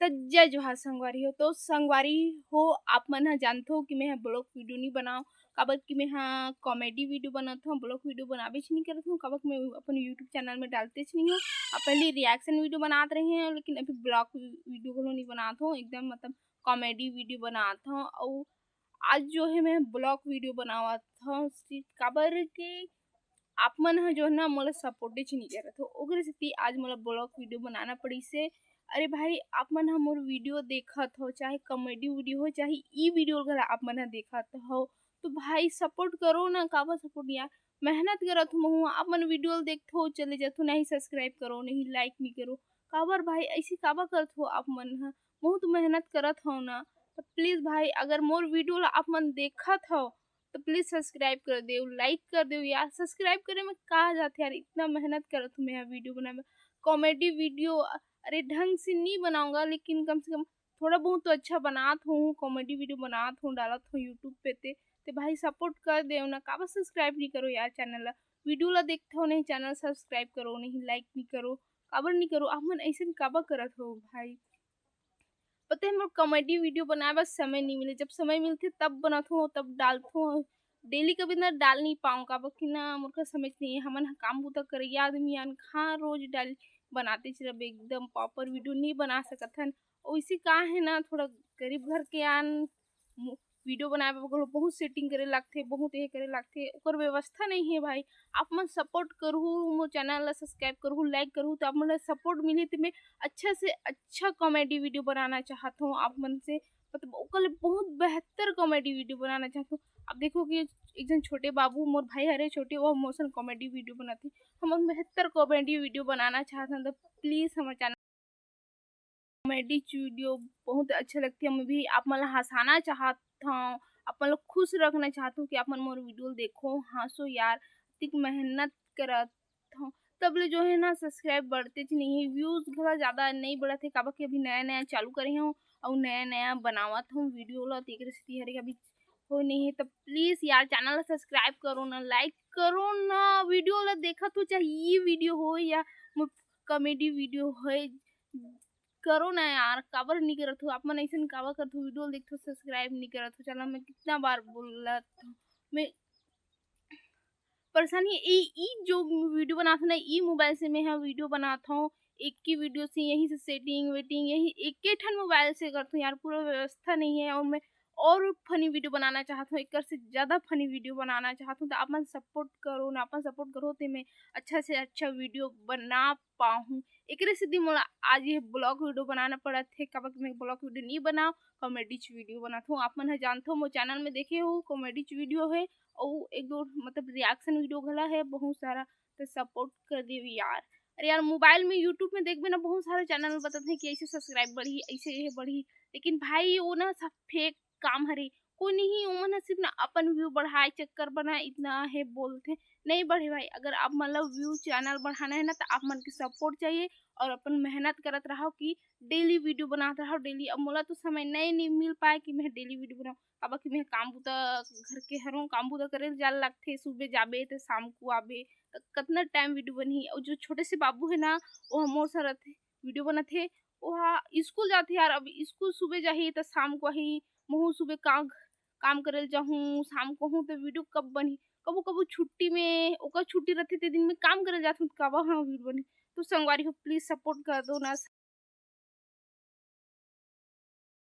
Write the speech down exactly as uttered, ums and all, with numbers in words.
त जय जोहार संगवारी हो। तो संगवारी हो, आप मन ह जानथो कि मैं ह vlog video नहीं बनाओ, काबर कि मैं ह comedy video बनात हूँ, vlog video बनाबेच नहीं करत हूँ, काबर कि मैं अपन YouTube channel में डालतेच नहीं हूँ। अब पहले reaction video बनात रहे हैं, लेकिन अभी vlog video घलो नहीं बनात हूँ, एकदम मतलब comedy video बनात हूँ। और आज जो है मैं vlog video बनावत हूँ, काबर कि आप मन ह जो है ना मोला सपोर्टेच नहीं करत हो, ओकरे सेती आज मोला vlog video बनाना पड़ीस हे। अरे भाई, आप मन ह मोर video देखत हो, चाहे comedy video हो, चाहे ई video घला आप मन ह देखत हो, तो भाई support करो ना, काबर support नहीं यार, मेहनत करत हूँ महूँ, आप मन video ल देखथो चले जाथो, नहीं subscribe करो, नहीं like नहीं करो, काबर भाई ऐसे काबर करत हो आप मन ह, बहुत मेहनत करत हो ना। तो please भाई, अगर मोर video ला आप मन देखत हो तो please subscribe कर देव, like कर देव यार। Subscribe करे में का जाथे यार, इतना मेहनत करत हूँ मैं video बनाए में, comedy video। अरे ढंग से नहीं बनाऊंगा, लेकिन कम से कम थोड़ा बहुत तो अच्छा बनात हूँ, comedy video बनात हूँ, डालत हूँ YouTube पे ते। ते भाई support कर देव ना, काबर subscribe नहीं करो यार channel ला, video ला देखत हो नहीं, channel subscribe करो नहीं, like नहीं करो, काबर नहीं करो, आप मन ऐसे काबर करत हो भाई? पता है, मोर comedy video बनाए बर समय नहीं मिले, जब समय मिलथे तब बनात हूँ, तब डालत हूँ, daily कभी ना डाल नहीं पाऊँ, काबर कि ना मोर का समय नहीं है। हमन ह काम बुता करइया आदमी आन, कहाँ रोज डाल बनाते चलब, एकदम proper video नहीं बना सकत हन। और इसी का है ना, थोड़ा गरीब घर के आन, video बनाए बर घलो बहुत setting करे लागथे, बहुत ये करे लागथे, ओकर व्यवस्था नहीं है भाई। आप मन support करहू, मोर channel ला subscribe करहू, like करहू, तो आप मन ला support मिलही, तो मैं अच्छा से अच्छा comedy video बनाना चाहत हूँ आप मन से, मतलब ओकर ले बहुत बेहतर comedy video बनाना चाहत हूँ। आप देखो कि एक जन छोटे बाबू, मोर भाई हरे छोटे, वो मोर सन comedy video बनाथे, हम बेहतर comedy video बनाना चाहत हन, तो please हमर channel comedy video बहुत अच्छा लगथे। मैं भी आप मन ला हंसाना चाहत हूँ, आप मन ला खुश रखना चाहत हूँ कि आप मन मोर video देखो, हंसो यार, इतनी मेहनत करत हूँ, तब ले जो है ना subscribe बढ़तेच नहीं है, views घला ज़्यादा नहीं बढ़त है, काबर कि अभी नया नया चालू करे हूँ और नया नया बनावत हूँ video ला, तेकर सेती हरे अभी हो नहीं है। तो please यार channel ला subscribe करो ना, like करो ना, video ला देखत हो, चाहे ये video हो या comedy video हो, करो ना यार, काबर नहीं करत हो आप मन, ऐसन काबर करत हो, video देखत हो, subscribe नहीं करत हो। चला, मैं कितना बार बोलत हूँ, मैं परेशानी ई, ई जो video बनात हूँ ना, ई mobile से मैं ह video बनात हूँ, एक ही video से यहीं से setting वेटिंग यही एक ही ठन mobile से करत हूँ यार, पूरा व्यवस्था नहीं है। और मैं और funny video बनाना चाहत हूँ, एक से ज़्यादा funny video बनाना चाहत हूँ, तो आप मन support करो ना, अपन support करो तो मैं अच्छा से अच्छा video बना पाहूँ। एकरे सेती मोला आज ये vlog video बनाना पड़त हे, काबर कि मैं vlog video नहीं बनाओ, comedy च video बनात हूँ। आप मन ह जानथो, मोर channel में देखे हो, comedy च video है और एक दो मतलब reaction video घला है बहुत सारा, तो support कर देवी यार। अरे यार, mobile में YouTube में देखबे ना, बहुत सारे channel बताते हैं कि ऐसे subscribe बढ़ी, ऐसे ये बढ़ी, लेकिन भाई वो ना सब fake काम हरे। कोई नहीं, ओमन ह सिर्फ ना अपन view बढ़ाए चक्कर बना इतना है बोलथे, नहीं बढ़े भाई। अगर आप मन ला view channel बढ़ाना है ना, तो आप मन के support चाहिए और अपन मेहनत करत रहो कि daily video बनात रहो daily। अब मोला तो समय नहीं, नहीं मिल पाए कि मैं daily video बनाऊँ, काबर कि मैं काम बुता घर के हरों, काम बुता करे ल जाल लगथे, सुबह जाबे तो शाम को आबे, तो कितना time video बनही। और जो छोटे से बाबू है ना, वो मोर सा रहथे, video बनाथे, वो school जाथे यार। अब school सुबह जाही तो शाम को आही, महू सुबह का काम करे ल जाहूँ, शाम को हूँ तो video कब बनही? कबू कबू छुट्टी में, ओकर छुट्टी रहथे ते दिन में काम करे ल जाथूँ, तो काबर हाँ video बनही? तो संगवारी हो, please support कर दो ना।